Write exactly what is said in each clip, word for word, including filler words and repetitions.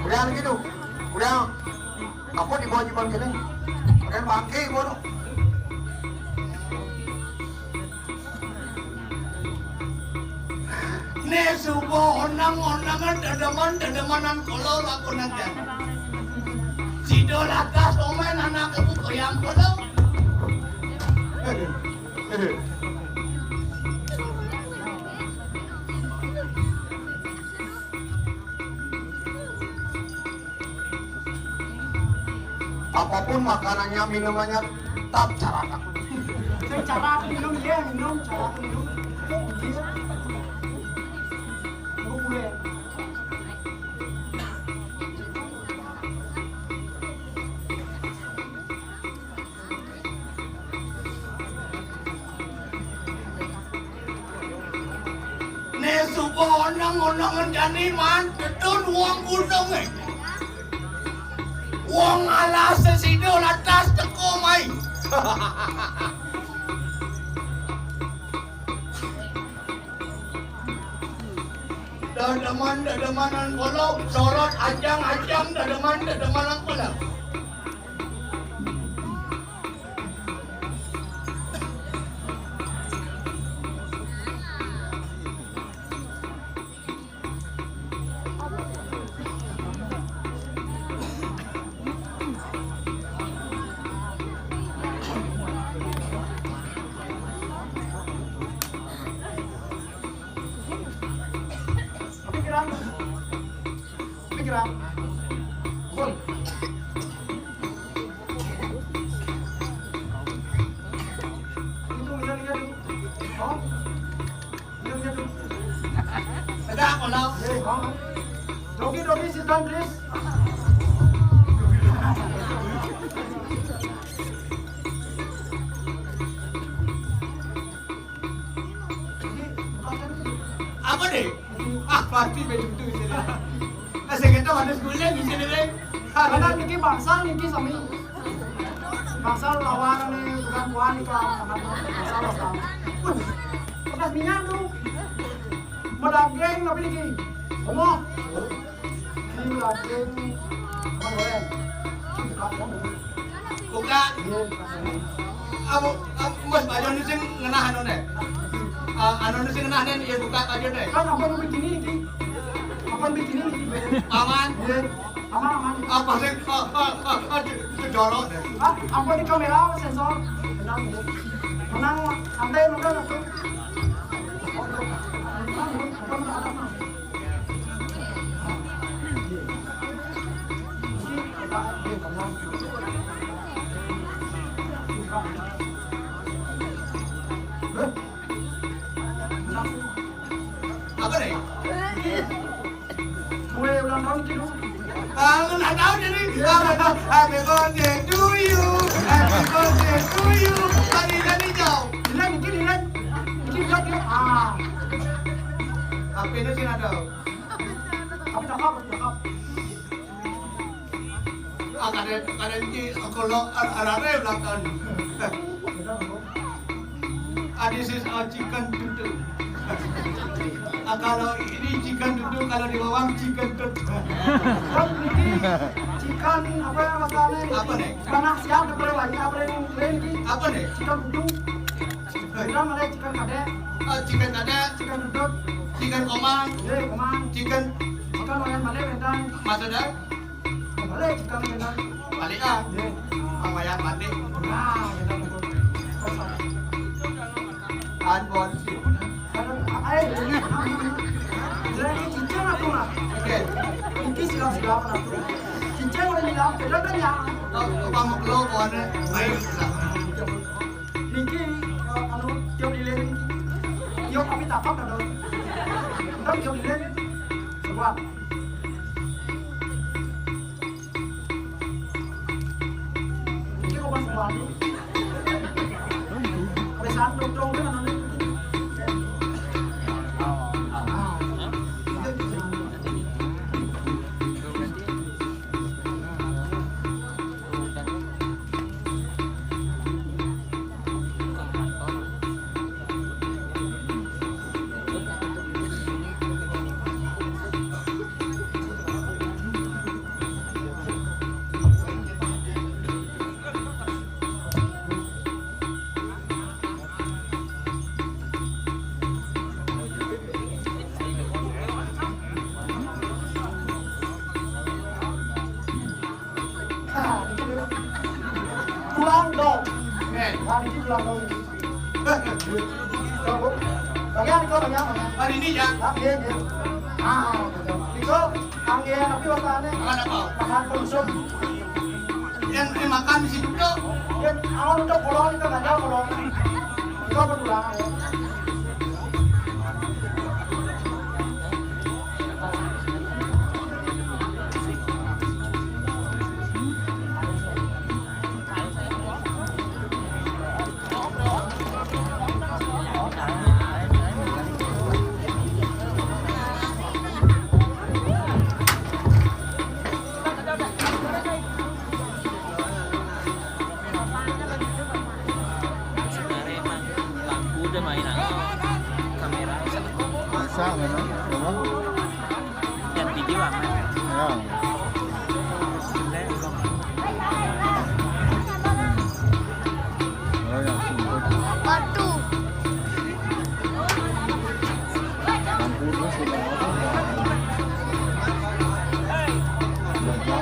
Udah gitu. Udah. Apa di bawah jibang kene? Pakai bangke gua tuh. Né suba onang-onangan dedeman-dedemanan kala lakonan jan. Sida lakas omen anake buka yang kala. Apapun makanannya, minumannya, tetap caraka. Sing cara aku minum, ya, minum, cara aku minum. Iya. Aku gue. Né suba onang-onangan jani man, tetun wong gununge. Wong alase sida latas teka mai. Dedeman-dedemanan kala, sorot ajang-ajang dedeman-dedemanan kala. Pikiran. Pikiran. Betul. Itu lihat, lihat. Oh. Lihat, lihat. Tegak, kalau. Eh, oh. Dogi, dogi, sit down, please. Apa deh? Ah, pasti begitu sih. Nah, saya kata mana sekolah di sini deh. Karena niki bangsal niki sami. Bangsal lawan nih bukan tuan nih kalau bangsal bangsal. Pedas minyak tuh. Medaging tapi niki. Ngomong. Ini medaging. Apa goreng? Buka. Iya. Aku, aku Mas Bajon sing ngenah anu ne. Ah, anu sing ngenah ne, iya buka Bajon ne. Kan apa nu begini niki? Apa begini niki? Aman. Iya. Aman, aman. Apa sing, ah, ah, ah, ah, di, di jorok ne? Ah, apa di kamera sensor? Menang, menang, santai, menang, aku. Apa nih? Kue ulang tahun gitu. Ah, ulang tahun jadi. Happy birthday to you. Happy birthday to you. Tadi tadi jauh. Ini mungkin ini. Ini jawab dia. Ah. Apa ini sih ada? Tapi cakep, cakep. Ah, kada, kada ini kalau ar-, arare belakang. Ah, this is a chicken tutu. Ah, kalau ini chicken tutu, kalau di bawah chicken tut. Kan ini chicken apa ya rasanya? Apa nih? Panas ya, ada berapa lagi? Apa yang lain lagi? Apa nih? Chicken tutu. Chicken ada chicken kadek. Oh, chicken kadek. Chicken tutut. Chicken komang. Iya, komang. Chicken. Chicken wayang balik, bentar. Maksudnya? Balik, chicken bentar. Balik ah. Iya. Pang wayang balik. Nah, bentar, bentar. An bon. Aduh, eh, ini cicing atau mah? Oke. Ini silap-silap atau? Cicing udah bilang, beda kan ya? Tahu, kamu belum, kawannya. Baik. Niki, eh, anu, tiup lilin niki. Tiup tapi tapak ada. Ntar tiup lilin, sebuah. Niki kok pas sebuah. Pesan dong, dong, kan anu niki. Hari ini pulang tahun ini. Bagian itu, bagian, bagian. Hari ini ya? Ah, iya, iya. Ah, gitu. Itu, angin, tapi wastannya. Makan apa? Makan konsum. Yang dimakan di situ tuh. Ya, awal untuk kolong itu nggak tahu kolong. Itu apa tulang? Sebenarnya emang lampu udah main, kamera bisa memang, memang. Dan video aman. Ya. Oh ya, sumpah. Waduh. Lampu terus udah apa? Udah, udah.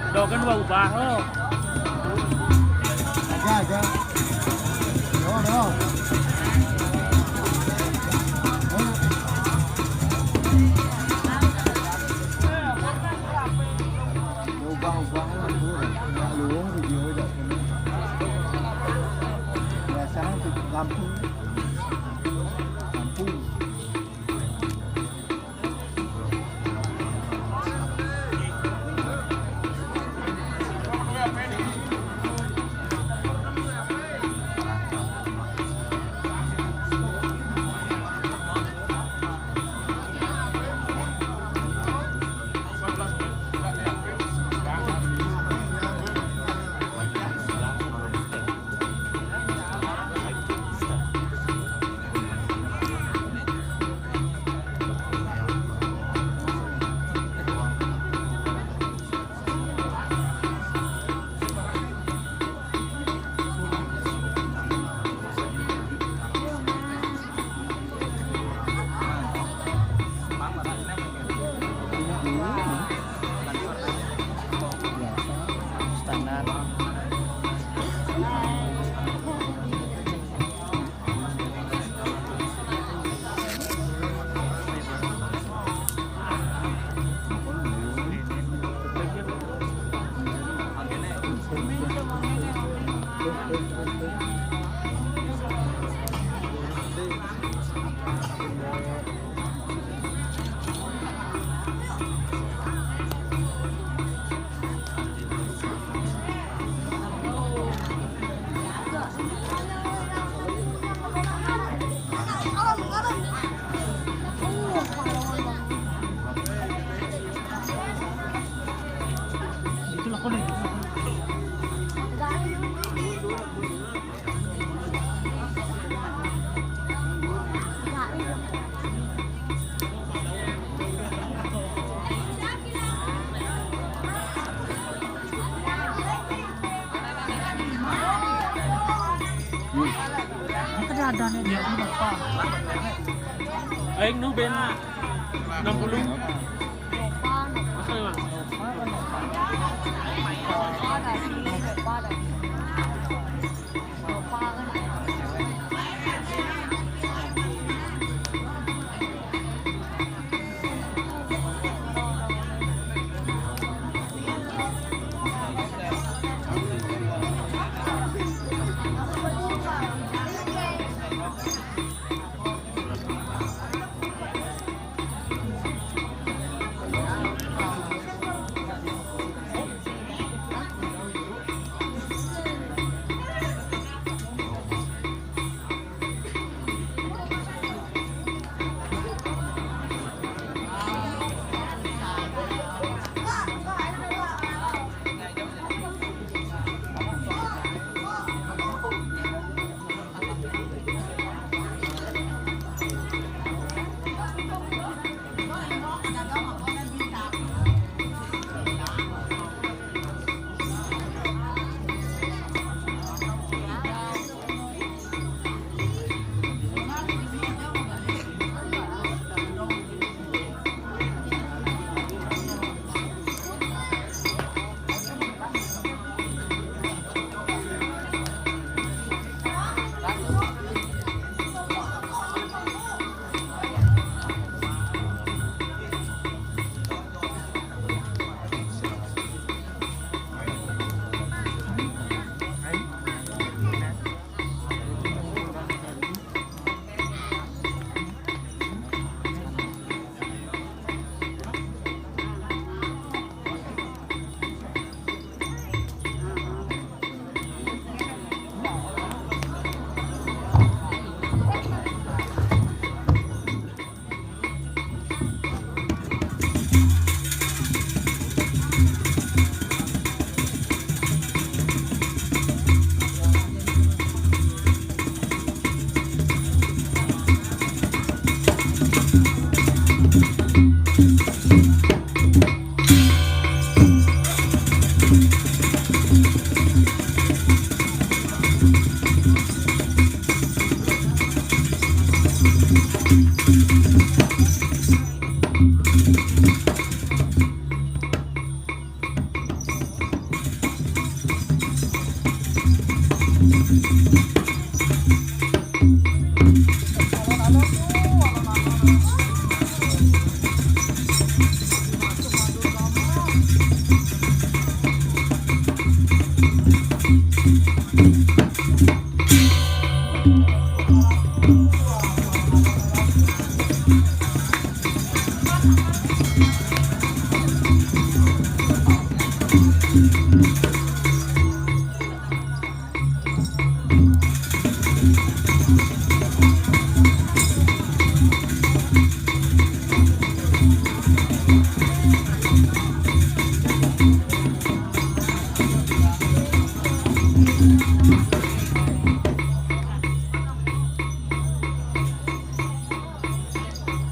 Dogen ubah-ubah lo. Aja, aja. Yo, yo. Ubah-ubah lah, Bu. Nggak luwung video aja. Biasanya di kampung. Kampung. Standar. Aing nu band enam puluh. Masa emang?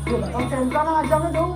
Oke, bukan aja tuh.